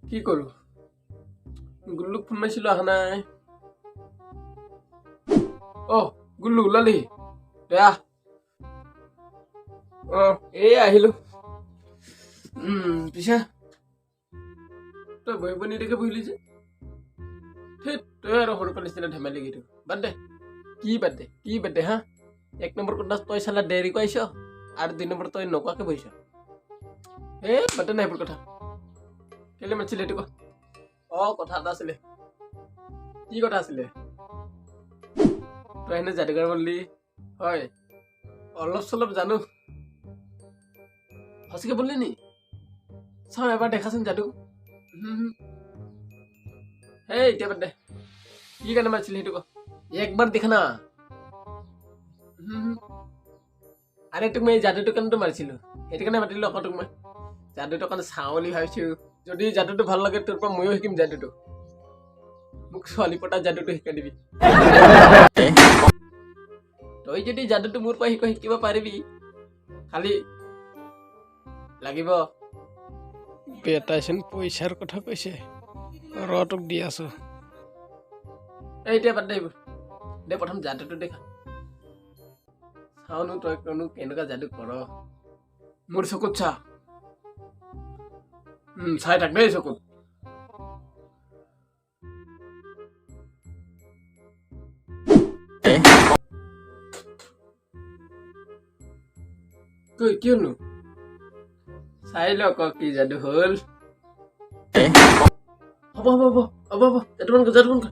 কি কৰোঁ, গুল্লুক ফোন মাৰিছিলোঁ, অহা নাই। অ' গুল্লু, ওলালি? দে আহ। অঁ, এই আহিলোঁ। পিছে তই বহিব নিদিয়াকৈ বহিলি যে? ধেত, তই আৰু সৰু পোৱালি নিচিনা ধেমালি কি বাদ দে। কি বাদ দে, কি বাদ দে? হা, এক নম্বৰ কথা, তই চালা দেৰি আহিছ আৰু দুই নম্বৰ তই নকোৱাকৈ বহিছ। এই বাদ দে না সেইবোৰ কথা। কেলে মাতিছিলে সেইটো ক। অঁ, কথা এটা আছিলে। কি কথা আছিলে? তই হেনো যাদুকৰ বললি হয়? অলপ চলপ জানো। সঁচাকে বললি নি? চাওঁ, এবাৰ দেখাচোন যাদু। হেই, এতিয়া বাদ দে, কি কাৰণে মাতিছিলি সেইটো ক। একবাৰ দেখা না। আৰে, তোক মই এই যাদুটো কাৰণেতো মাৰিছিলোঁ, সেইটো কাৰণে মাতিলোঁ আকৌ। তোক মই যাদুটো কাৰণে চাওঁ বুলি ভাবিছোঁ। যদি যাদুটো ভাল লাগে, তোৰ পৰা ময়ো শিকিম যাদুটো। মোক ছোৱালী পতা যাদুটো শিকাই দিবি। তই যদি যাদুটো মোৰ পৰা শিকিব পাৰিবি, খালি লাগিব। বেটাইচোন পইচাৰ কথা কৈছে, ৰ তোক দি আছো। এই এতিয়া বাদ দে এইবোৰ, দে প্ৰথম যাদুটো দেখা। চাওনো তই কোনো কেনেকুৱা যাদু কৰ। মোৰ চকুত চা। চাই থাক দেই চকুত। ঐ, কি হ'লনো? চাই ল ক, কি যাদু হ'ল। হ'ব হ'ব হ'ব হ'ব হ'ব, যাদু বন্ধ কৰ, যাদু বন্ধ কৰ।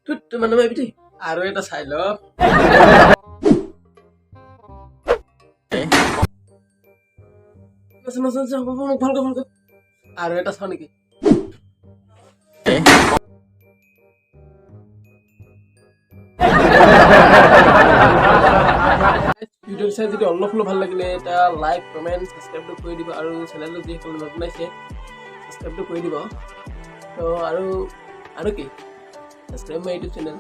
ধুত, তই মানুহ মাৰিবি দেই। আৰু এটা চাই ল। নাচা, নাচা, নাচা, হ'ব হ'ব, মোক ভালকৈ ভালকৈ। আৰু এটা চাওঁ নেকি? ভিডিঅ' চাই যদি অলপ হ'লেও ভাল লাগিলে, এটা লাইক, কমেণ্ট, ছাবস্ক্ৰাইবটো কৰি দিব আৰু চেনেলটো যিসকলে নতুন আহিছে, ছাবস্ক্ৰাইবটো কৰি দিব। তো আৰু কি, ছাবস্ক্ৰাইব my YouTube channel.